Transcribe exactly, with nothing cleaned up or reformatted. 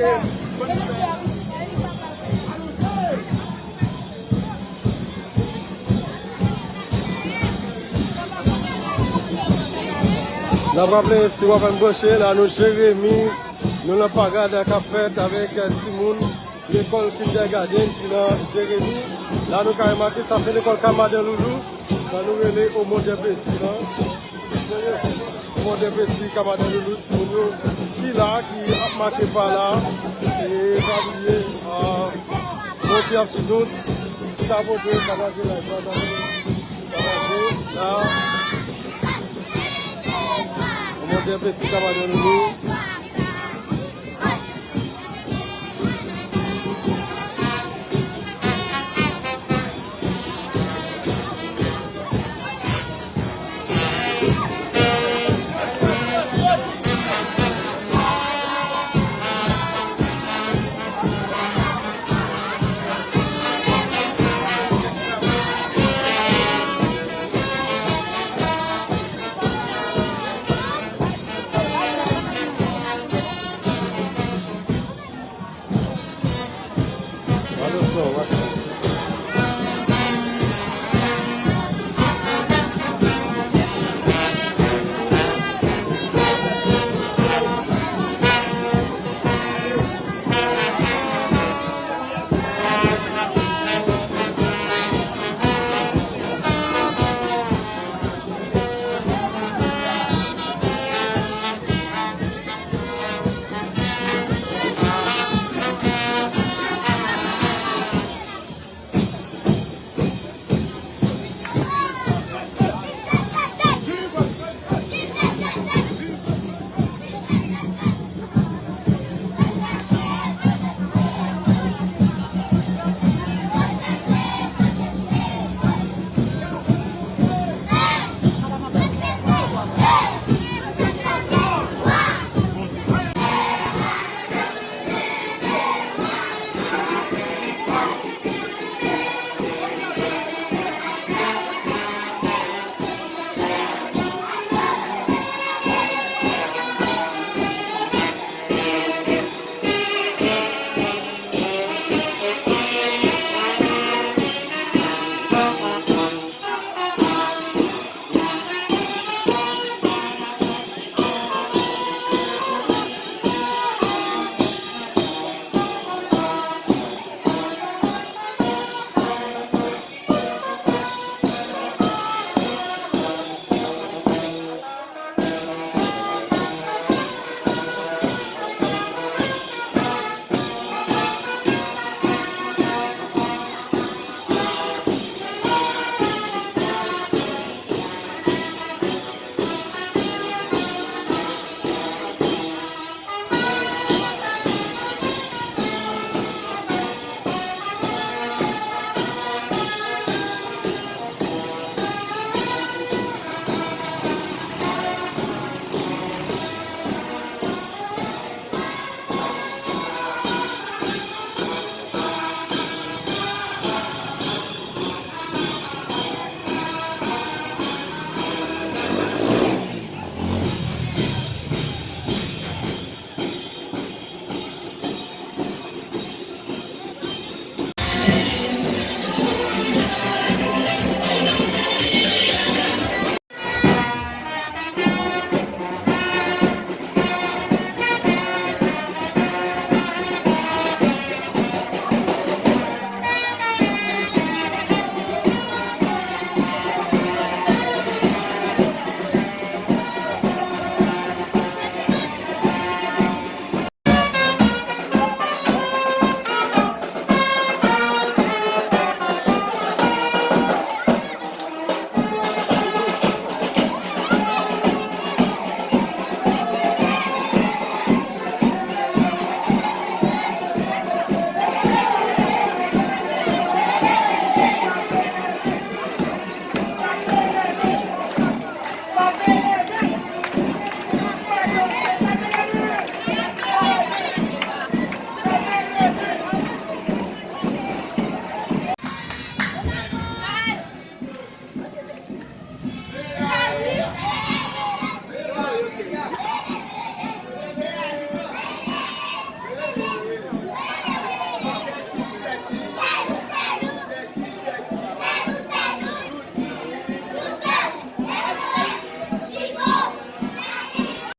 N ap raple, si w apèn branche, la nou Jeremi, nou nan parad k ap fèt avèk, eh, timoun lekòl kindergarten ki nan Jeremi. La nou ka remake, sa se lekòl Kamadan Loulou, sa nou rele Omon dè Peti la. Omon dè Peti, Kamadan Loulou, timoun yo ki la, ki ap make pa la. E pa bliye, ah, Bondye ap sou nou, ki ta pote pataje live la, pataje, pataje la. Omon dè Peti, Kamadan Loulou.